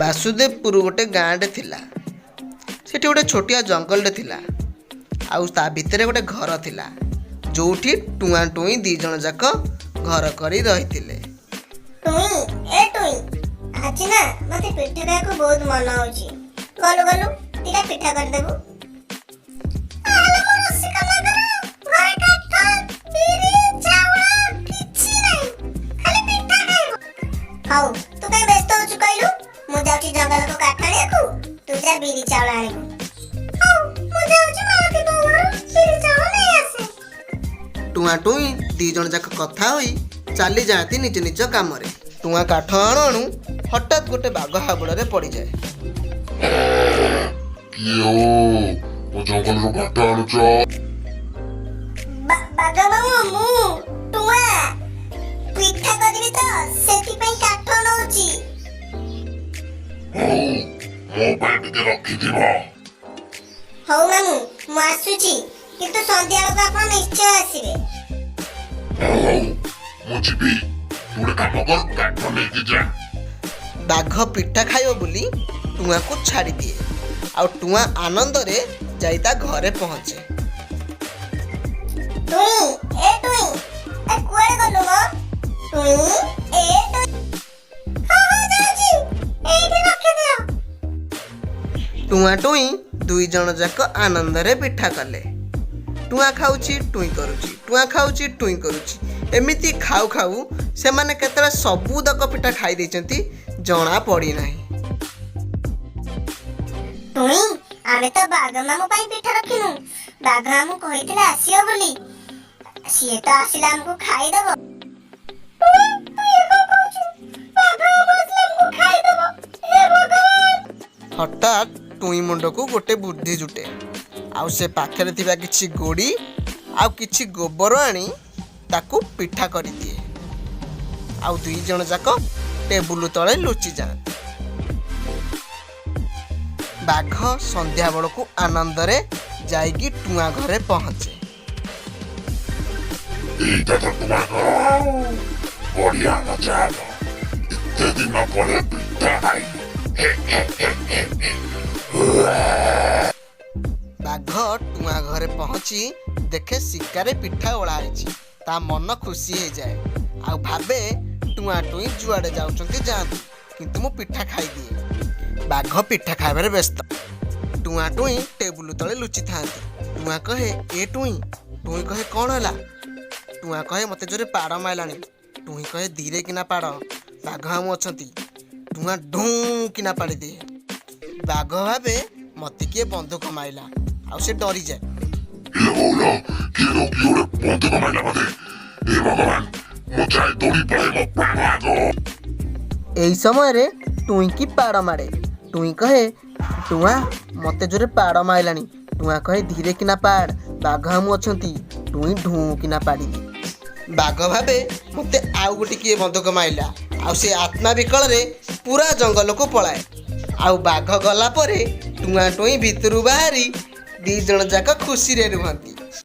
ବାସୁଦେବପୁର ଗୋଟେ ଗାଁଟେ ଥିଲା। ସେଠି ଗୋଟେ ଛୋଟିଆ ଜଙ୍ଗଲଟେ ଥିଲା ଆଉ ତା ଭିତରେ ଗୋଟେ ଘର ଥିଲା, ଯୋଉଠି ଟୁଆଁ ଟୁଇଁ ଦି ଜଣ ଯାକ ଘର କରି ରହିଥିଲେ। ଟୁଇଁ, ଏ ଟୁଇଁ, ଆଜି ନା ମତେ ପିଠା ଖାଇବାକୁ ବହୁତ ମନ ହଉଛି। ଗଲୁ ଗଲୁ, ଦିଟା ପିଠା କରିଦେବୁ। ଆଲୋ ମୋ ରସିକ ନଗର, ଘରେ କାଠ, ବିରି, ଚାଉଳ କିଛି ନାହିଁ, ଖାଲି ପିଠା ଖାଇବୁ। ହଉ, ତୁ କାଇଁ ବ୍ୟସ୍ତ ହଉଛୁ କହିଲୁ? ମୁଁ ଯାଉଛି ଜଙ୍ଗଲକୁ କାଠ ଆଣିବାକୁ, ତୁ ଯା ବିରି ଚାଉଳ ଆଣିବୁ। ହଉ, ମୁଁ ଯାଉଛି ମାଳତୀ ବୋଉ ଘରୁ ବିରି ଚାଉଳ ନେଇ ଆସେ। ଟୁଆଁ ଟୁଇଁ ଦି ଜଣ ଯାକ କଥା ହୋଇ ଚାଲି ଯାଆନ୍ତି ନିଜ ନିଜ କାମରେ। ଟୁଆଁ କାଠ ଆଣୁ ଆଣୁ ହଠାତ୍ ଗୋଟେ ବାଘ ହାବୁଡ଼ରେ ପଡ଼ିଯାଏ। କିଏ ହୋ, ମୋ ଜଙ୍ଗଲରୁ କାଠ ଆଣୁଛ? ବାଘ ମାମୁଁ, ମୁଁ ଟୁଆଁ, ପିଠା କରିବି ତ ସେଥିପାଇଁ କାଠ ନଉଛି। ହଉ, ମୋ ପାଇଁ ଟିକେ ରଖିଥିବ। ହଉ ମାମୁଁ, ମୁଁ ଆସୁଛି, କିନ୍ତୁ ସନ୍ଧ୍ୟା ବେଳକୁ ଆପଣ ନିଶ୍ଚୟ ଆସିବେ। ହଉ ହଉ, ମୁଁ ଯିବି। ତୁ ଗୋଟେ କାମ କର, କାଠ ନେଇକି ଯା। ବାଘ ପିଠା ଖାଇବ ବୋଲି ଟୁଆଁକୁ ଛାଡ଼ିଦିଏ ଆଉ ଟୁଆଁ ଆନନ୍ଦରେ ଯାଇ ତା ଘରେ ପହଞ୍ଚେ। ଟୁଇଁ, ଏ ଟୁଇଁ, ଏ କୁଆଡେ ଗଲୁ ମ? ଟୁଇଁ, ଏ ଟୁଇଁ। ହଁ ହଁ, ଯାଉଛି, ଏଇଠି ରଖିଦିଅ। ଟୁଆଁ ଟୁଇଁ ଦୁଇ ଜଣ ଯାକ ଆନନ୍ଦରେ ପିଠା କଲେ। ଟୁଆଁ ଖାଉଛି, ଟୁଇଁ କରୁଛି, ଟୁଆଁ ଖାଉଛି, ଟୁଇଁ କରୁଛି। ଏମିତି ଖାଉ ଖାଉ ସେମାନେ କେତେବେଳେ ସବୁ ତକ ପିଠା ଖାଇ ଦେଇଛନ୍ତି ଜଣା ପଡ଼ିନାହିଁ। ଟୁଇଁ, ଆମେ ତ ବାଘ ମାମୁଁ ପାଇଁ ପିଠା ରଖିନୁ। ବାଘ ମାମୁଁ କହିଥିଲେ ଆସିବ ବୋଲି, ସିଏ ତ ଆସିଲେ ଆମକୁ ଖାଇଦବ। ଟୁଇଁ, ତୁ ଇଏ କଣ କହୁଛୁ? ବାଘ ମାମୁଁ ଆସିଲେ ଆମକୁ ଖାଇଦବ? ହେ ଭଗବାନ! ହଠାତ୍ ଟୁଇଁ ମୁଣ୍ଡକୁ ଗୋଟେ ବୁଦ୍ଧି ଜୁଟେ ଆଉ ସେ ପାଖରେ ଥିବା କିଛି ଗୋଡ଼ି ଆଉ କିଛି ଗୋବର ଆଣି ତାକୁ ପିଠା କରିଦିଏ ଆଉ ଦୁଇ ଜଣ ଯାକ ଟେବୁଲ ତଳେ ଲୁଚି ଯାଆନ୍ତି। ବାଘ ସନ୍ଧ୍ୟା ବେଳକୁ ଆନନ୍ଦରେ ଯାଇକି ଟୁଆଁ ଘରେ ପହଞ୍ଚେ। ଏଇଟା ତ ଟୁଆଁ ଘର ଆଉ ବଢିଆ ମଜା ହବ। ଏତେ ଦିନ ପରେ ପିଠା ଖାଇବି। ହେ ହେ ହେ ହେ ହେ। ବାଘ ଟୁଆଁ ଘରେ ପହଞ୍ଚି ଦେଖେ ଶିକାରେ ପିଠା ଓଳା ହେଇଛି। ତା ମନ ଖୁସି ହେଇଯାଏ ଆଉ ଭାବେ, ଟୁଆଁ ଟୁଇଁ ଯୁଆଡ଼େ ଯାଉଛନ୍ତି ଯାଆନ୍ତୁ, କିନ୍ତୁ ମୁଁ ପିଠା ଖାଇଦିଏ। ବାଘ ପିଠା ଖାଇବାରେ ବ୍ୟସ୍ତ, ଟୁଆଁ ଟୁଇଁ ଟେବୁଲ ତଳେ ଲୁଚିଥାନ୍ତି। ଟୁଆଁ କହେ, ଏ ଟୁଇଁ। ଟୁଇଁ କହେ, କ'ଣ ହେଲା? ଟୁଆଁ କହେ, ମୋତେ ଜୋରେ ପାଡ଼ ମାଇଲାଣି। ଟୁଇଁ କହେ, ଧୀରେ କିନା ପାଡ଼, ବାଘ ମାମୁଁ ଅଛନ୍ତି। ଟୁଆଁ ଢୁଁ କିନା ପାଡ଼ିଦିଏ। ବାଘ ଭାବେ ମୋତେ କିଏ ବନ୍ଧୁକ ମାଇଲା ଆଉ ସେ ଡରିଯାଏ। ଇଲୋ ବୋଉଲୋ, କିଏ ଲୋ, କିଏ ଗୋଟେ ବନ୍ଧୁକ ମାଇଲା ମତେ। ହେ ଭଗବାନ, ମୁଁ ଯାଏ ଦୌଡ଼ି ପଳାଏ, ମୋ ପ୍ରାଣ ଆଗ। ଏଇ ସମୟରେ ଟୁଇଁକି ପାଡ଼ ମାଡ଼େ। ଟୁଇଁ କହେ, ଟୁଆଁ, ମୋତେ ଜୋରେ ପାଡ଼ ମାଇଲାଣି। ଟୁଆଁ କହେ, ଧୀରେ କିନା ପାଡ଼, ବାଘ ମାମୁଁ ଅଛନ୍ତି। ଟୁଇଁ ଢୁଁ କିନା ପାଡ଼ିଦିଏ। ବାଘ ଭାବେ ମୋତେ ଆଉ ଗୋଟେ କିଏ ବନ୍ଧୁକ ମାଇଲା ଆଉ ସେ ଆତ୍ମା ବିକଳରେ ପୁରା ଜଙ୍ଗଲକୁ ପଳାଏ। ଆଉ ବାଘ ଗଲା ପରେ ଟୁଆଁ ଟୁଇଁ ଭିତରୁ ବାହାରି ଦି ଜଣ ଯାକ ଖୁସିରେ ରୁହନ୍ତି।